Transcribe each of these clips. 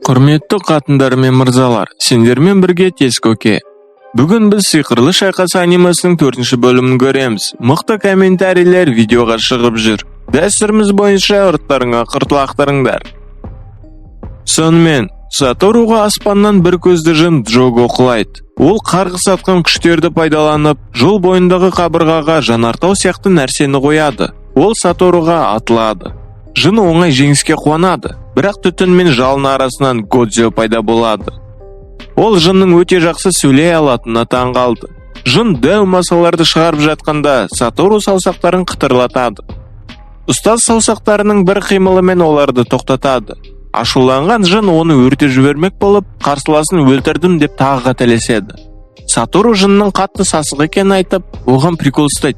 Құрметті қатындар мен мырзалар, сендермен бірге Тескөке. Бүгін біз «Сиқырлы шайқас» анимесінің төртінші бөлімін көреміз. Мықты комментарийлер видеоға шығып жүр. Дәстүріміз бойынша ұрттарыңа құрт лақтырыңдар. Сонымен, Саторуға аспаннан бір көзді жын Джого құлайды. Ол қарғыс атқан күштерді пайдаланып, жол бойындағы қабырғаға жанартау сияқты нәрсені қояды. Ол Саторуға атылады. Жын оңай жеңіске қуанады, бірақ түтін мен жалын арасынан Годзио пайда болады. Ол жынның өте жақсы сөйлей алатынына таң қалды. Жын дәу масаларды шығарып жатқанда, Сатору саусақтарын қытырлатады. Ұстаз саусақтарының бір қимылымен оларды тоқтатады. Ашуланған жын оны өртеп жібермек болып, қарсыласын өлтірдім деп тағы қателеседі. Сатору жынның қатты сасық екенін айтып, оған прикол ұстайды.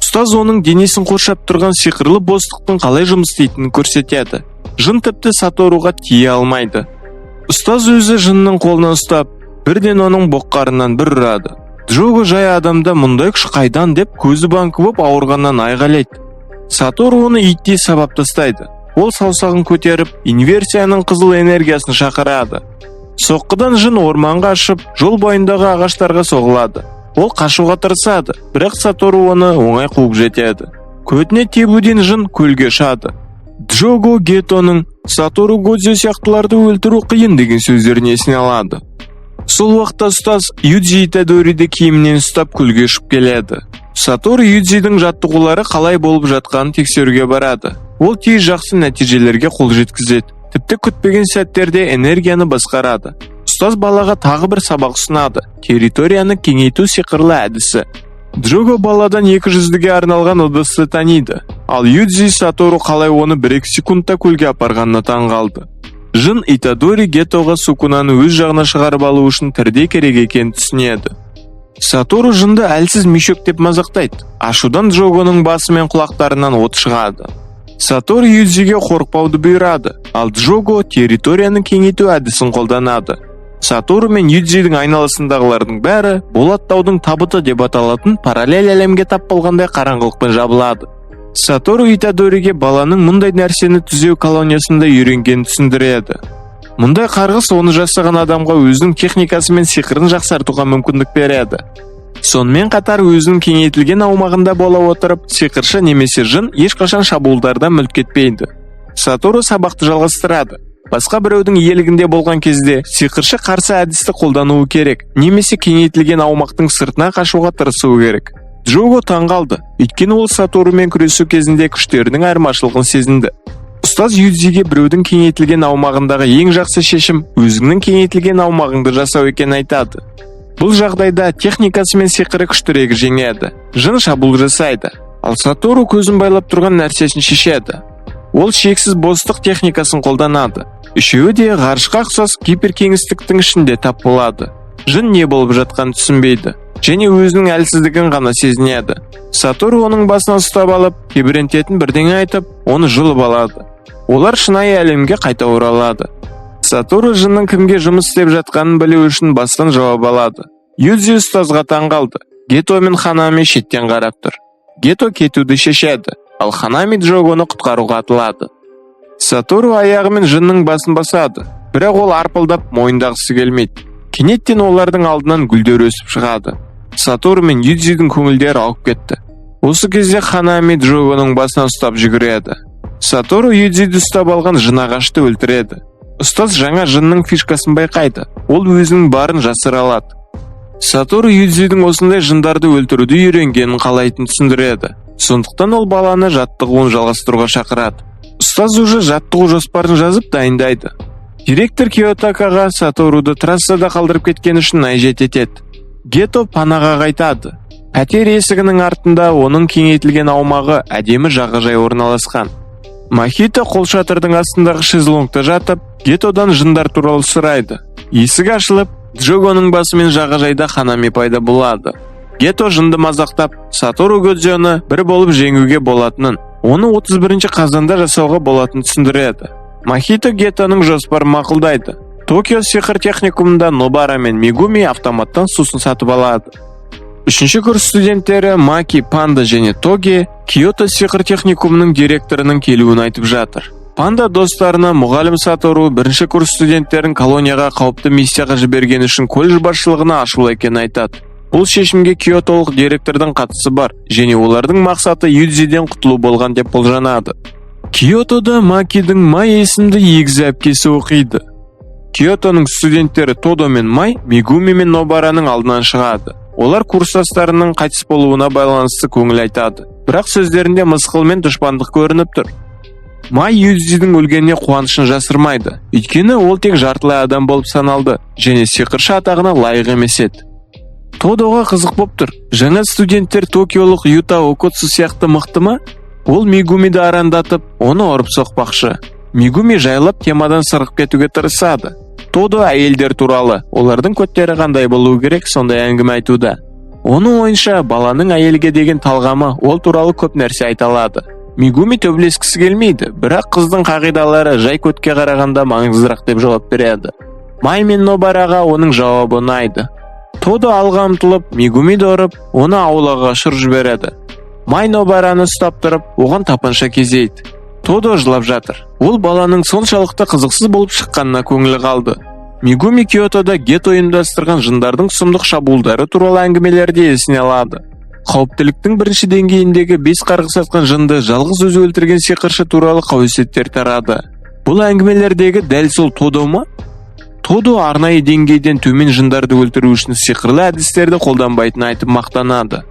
Ұстаз оның денесін қоршап тұрған сиқырлы бостықтың қалай жұмыс істейтінін көрсетеді. Жын тіпті Саторуға тие алмайды. Ұстаз өзі жынның қолынан ұстап, бірден оның боққарынан бір ұрады. Джого жай адамда мұндай күш қайдан деп, көзі банкі боп ауырғаннан айғайлайды. Сатору оны иттей сабап тастайды. Ол саусағын көтеріп, инверсияның қызыл энергиясын шақырады. Соққыдан жын орманға ұшып, жол бойындағы ағаштарға соғылады. Ол қашуға тырысады, бірақ Сатору оны оңай қуып жетеді. Көтіне тебуден жын көлге ұшады. Джого Гетоның «Сатору Годзио сияқтыларды өлтіру қиын» деген сөздерін есіне алады. Сол уақытта ұстаз Юдзи Итадориді киімінен ұстап, көлге ұшып келеді. Сатору Юдзидің жаттығулары қалай болып жатқанын тексеруге барады. Ол тез жақсы нәтижелерге қол жеткізеді. Тіпті күтпеген сәттерде энергияны басқарады. Ұстаз балаға тағы бір сабақ ұсынады: территорияны кеңейту сиқырлы әдісі. Джого баладан екі жүздіге арналған ыдысты таниды. Ал Юдзи Сатору қалай оны 1-2 секундта көлге апарғанына таң қалды. Жын Итадори Гетоға Сукунаны өз жағына шығарып алу үшін тірдей керек екенін түсінеді. Сатору жынды әлсіз мешок деп мазақтайды. Ашудан Джогоның басы мен құлақтарынан от шығады. Сатору Юдзиге қорықпауды бұйырады, ал Джого территорияны кеңейту әдісін қолданады. Сатору мен Юдзидің айналасындағылардың бәрі Болат таудың табыты деп аталатын параллель әлемге тап болғандай қараңғылықпен жабылады. Сатору Итадориге баланың мұндай нәрсені түзеу колониясында үйренгенін түсіндіреді. Мұндай қарғыс оны жасаған адамға өзінің техникасы мен сиқырын жақсартуға мүмкіндік береді. Сонымен қатар, өзінің кеңейтілген аумағында бола отырып, сиқыршы немесе жын ешқашан шабуылдардан мүлт кетпейді. Сатору сабақты жалғастырады. Басқа біреудің иелігінде болған кезде сиқыршы қарсы әдісті қолдануы керек немесе кеңейтілген аумақтың сыртына қашуға тырысуы керек. Джого таң қалды, өйткені ол Саторумен күресу кезінде күштерінің айырмашылығын сезінді. Ұстаз Юдзиге біреудің кеңейтілген аумағындағы ең жақсы шешім өзіңнің кеңейтілген аумағыңды жасау екенін айтады. Бұл жағдайда техникасы мен сиқыры күштірегі жеңеді. Жын шабуыл жасайды, ал Сатору көзін байлап тұрған нәрсесін шешеді. Ол шексіз бостық техникасын қолданады. Үшеуі де ғарышқа ұқсас гиперкеңістіктің ішінде тап болады. Жын не болып жатқанын түсінбейді және өзінің әлсіздігін ғана сезінеді. Сатору оның басынан ұстап алып, тебірентетін бірдеңе айтып, оны жұлып алады. Олар шынайы әлемге қайта оралады. Сатору жынның кімге жұмыс істеп жатқанын білу үшін бастан жауап алады. Юдзи ұстазға таң қалды. Гето мен Ханами шеттен қарап тұр. Гето кетуді шешеді, ал Ханами Джогоны құтқаруға атылады. Сатору аяғымен жынның басын басады, бірақ ол арпылдап мойындағысы келмейді. Кенеттен олардың алдынан гүлдер өсіп шығады. Сатору мен Юдзидің көңілдері ауып кетті. Осы кезде Ханами Джогоның басынан ұстап жүгіреді. Сатору Юдзиді ұстап алған жын ағашты өлтіреді. Ұстаз жаңа жынның фишкасын байқайды: ол өзінің барын жасыра алады. Сатору Юдзидің осындай жындарды өлтіруді үйренгенін қалайтынын түсіндіреді. Сондықтан ол баланы жаттығуын жалғастыруға шақырады. Ұстаз уже жаттығу жоспарын жазып дайындайды. Директор Киотакаға Саторуды трассада қалдырып кеткені үшін наезжать етеді. Гето панаға қайтады. Пәтер есігінің артында оның кеңейтілген аумағы, әдемі жағажай орналасқан. Махито қолшатырдың астындағы шезлонгта жатып, Гетодан жындар туралы сұрайды. Есік ашылып, Джогоның басымен жағажайда Ханами пайда болады. Гето жынды мазақтап, Сатору Годзионы бір болып жеңуге болатынын, оны 31 қазанда жасауға болатынын түсіндіреді. Махито Гетоның жоспарын мақұлдайды. Токио сиқыр техникумында Нобара мен Мигуми автоматтан сусын сатып алады. Үшінші курс студенттері Маки, Панда және Тоге Киото сиқыр техникумының директорының келуін айтып жатыр. Панда достарына мұғалім Сатору бірінші курс студенттерін колонияға қауіпті миссияға жібергені үшін колледж басшылығына ашулы екенін айтады. Бұл шешімге киотолық директордың қатысы бар және олардың мақсаты Юдзиден құтылу болған деп болжанады. Киотода Макидің Май есімді егіз әпкесі оқиды. Киотоның студенттері Тодо мен Май Мегуми мен Нобараның алдынан шығады. Олар курстастарының қайтыс болуына байланысты көңіл айтады. Бірақ сөздерінде мысқыл мен дұшпандық көрініп тұр. Май Юдзидің өлгеніне қуанышын жасырмайды. Өйткені ол тек жартылай адам болып саналды және сиқыршы атағына лайық емес еді. Тодоға қызық боп тұр. Жаңа студенттер токиолық Юта Окотсу сияқты мықты ма? Ол Мегумиді арандатып, оны ұрып соқпақшы. Мегуми жайлап темадан сырғып кетуге тырысады. Тодо әйелдер туралы, олардың көттері қандай болуы керек, сондай әңгіме айтуда. Оның ойынша, баланың әйелге деген талғамы ол туралы көп нәрсе айта алады. Мегуми төбелескісі келмейді, бірақ қыздың қағидалары жай көтке қарағанда маңыздырақ деп жауап береді. Май мен Нобараға оның жауабы ұнайды. Тодо алға ұмтылып, Мегумиді ұрып, оны аулаға ұшырып жібереді. Май Нобараны ұстап тұрып, оған тапанша кезейді. Тодо жылап жатыр. Ол баланың соншалықты қызықсыз болып шыққанына көңілі қалды. Мегуми Киотода Гето ұйымдастырған жындардың сұмдық шабуылдары туралы әңгімелерді есіне алады. Қауіптіліктің бірінші деңгейіндегі бес қарғыс атқан жынды жалғыз өзі өлтірген сиқыршы туралы қауесеттер тарады. Бұл әңгімелердегі дәл сол Тодо ма? Тодо арнайы деңгейден төмен жындарды өлтіру үшін сиқырлы әдістерді қолданбайтынын айтып мақтанады.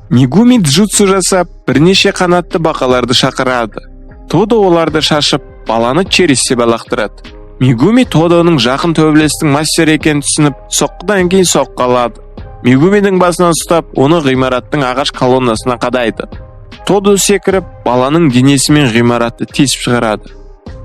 Мегуми джутсу жасап, бірнеше қанатты бақаларды шақырады. Тодо оларды шашып, баланы черестеп лақтырады. Мегуми Тодоның жақын төбелестің мастері екенін түсініп, соққыдан кейін соққы алады. Мегумидің басынан ұстап, оны ғимараттың ағаш колоннасына қадайды. Тодо секіріп, баланың денесімен ғимаратты тесіп шығарады.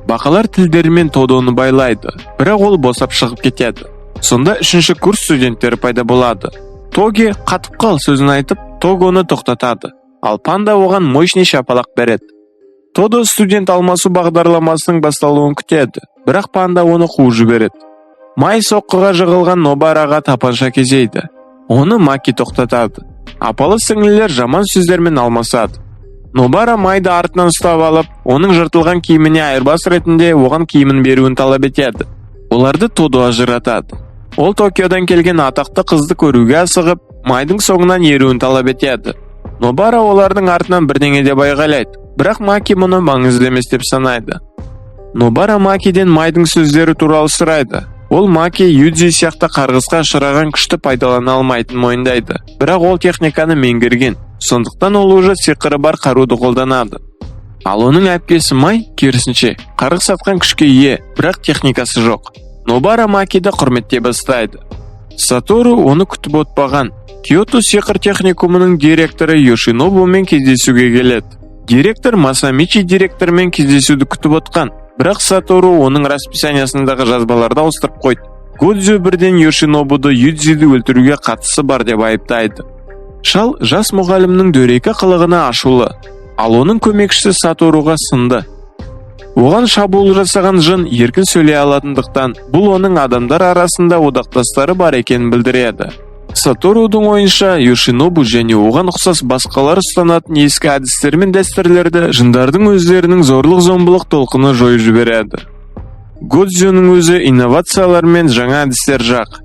Бақалар тілдерімен Тодоны байлайды, бірақ ол босап шығып кетеді. Сонда үшінші курс студенттері пайда болады. Тоги «қатып қал» сөзін айтып, Тогоны тоқтатады. Ал панда оған мощный шапалақ береді. Тодо студент алмасу бағдарламасының басталуын күтеді, бірақ панда оны қуып жібереді. Май соққыға жығылған Нобараға тапанша кезейді. Оны Маки тоқтатады. Апалы сіңлілер жаман сөздермен алмасады. Нобара Майды артынан ұстап алып, оның жыртылған киіміне айырбас ретінде оған киімін беруін талап етеді. Оларды Тодо ажыратады. Ол Токиодан келген атақты қызды көруге асығып, Майдың соңынан еруін талап етеді. Нобара олардың артынан бірдеңе деп айғайлайды, бірақ Маки мұны маңызды емес деп санайды. Нобара Макиден Майдың сөздері туралы сұрайды. Ол Маки Юдзи сияқты қарғысқа ұшыраған күшті пайдалана алмайтынын мойындайды. Бірақ ол техниканы меңгерген, сондықтан ол уже сиқыры бар қаруды қолданады. Ал оның әпкесі Май, керісінше, қарғыс атқан күшке ие, бірақ техникасы жоқ. Нобара Макиді құрметтей бастайды. Сатору оны күтіп отпаған. Киото сиқыр техникумының директоры Йошинобумен кездесуге келеді. Директор Масамичи директормен кездесуді күтіп отқан, бірақ Сатору оның расписаниясындағы жазбаларды ауыстырып қойды. Годзю бірден Йошинобуды Юдзиді өлтіруге қатысы бар деп айыптайды. Шал жас мұғалімнің дөрекі қылығына ашулы, ал оның көмекшісі Саторуға сынды. Оған шабуыл жасаған жын еркін сөйлей алатындықтан, бұл оның адамдар арасында одақтастары бар екенін білдіреді. Саторудың ойынша, Йошинобу және оған ұқсас басқалар ұстанатын ескі әдістер мен дәстүрлерді жындардың өздерінің зорлық-зомбылық толқыны жойып жібереді. Годзюның өзі инновациялар мен жаңа әдістер жақ.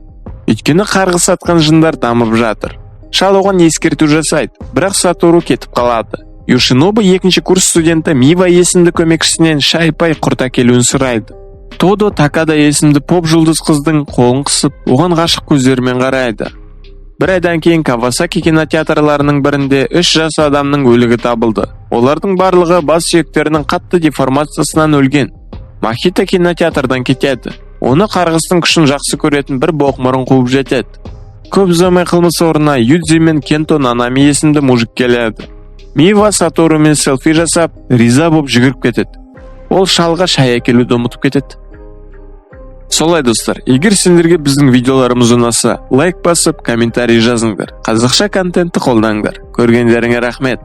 Өйткені қарғыс атқан жындар дамып жатыр. Шал оған ескерту жасайды, бірақ Сатору кетіп қалады. Йошинобу екінші курс студенті Мива есімді көмекшісінен шай-пай құрт әкелуін сұрайды. Тодо Такада есімді поп жұлдыз қыздың қолын қысып, оған ғашық көздерімен қарайды. Бір айдан кейін Кавасаки кинотеатрларының бірінде үш жас адамның өлігі табылды. Олардың барлығы бас сүйектерінің қатты деформациясынан өлген. Махита кинотеатрдан кетеді. Оны қарғыстың күшін жақсы көретін бір боқмұрын қуып жетеді. Көп ұзамай қылмыс орнына Юдзи мен Кенто Нанами есімді мужик келеді. Мива Саторумен селфи жасап, риза боп жүгіріп кетеді. Ол шалға шай әкелуді ұмытып кетеді. Солай, достар, егер сендерге біздің видеоларымыз ұнаса, лайк басып, комментарий жазыңдар. Қазақша контентті қолдаңдар. Көргендеріңе рахмет.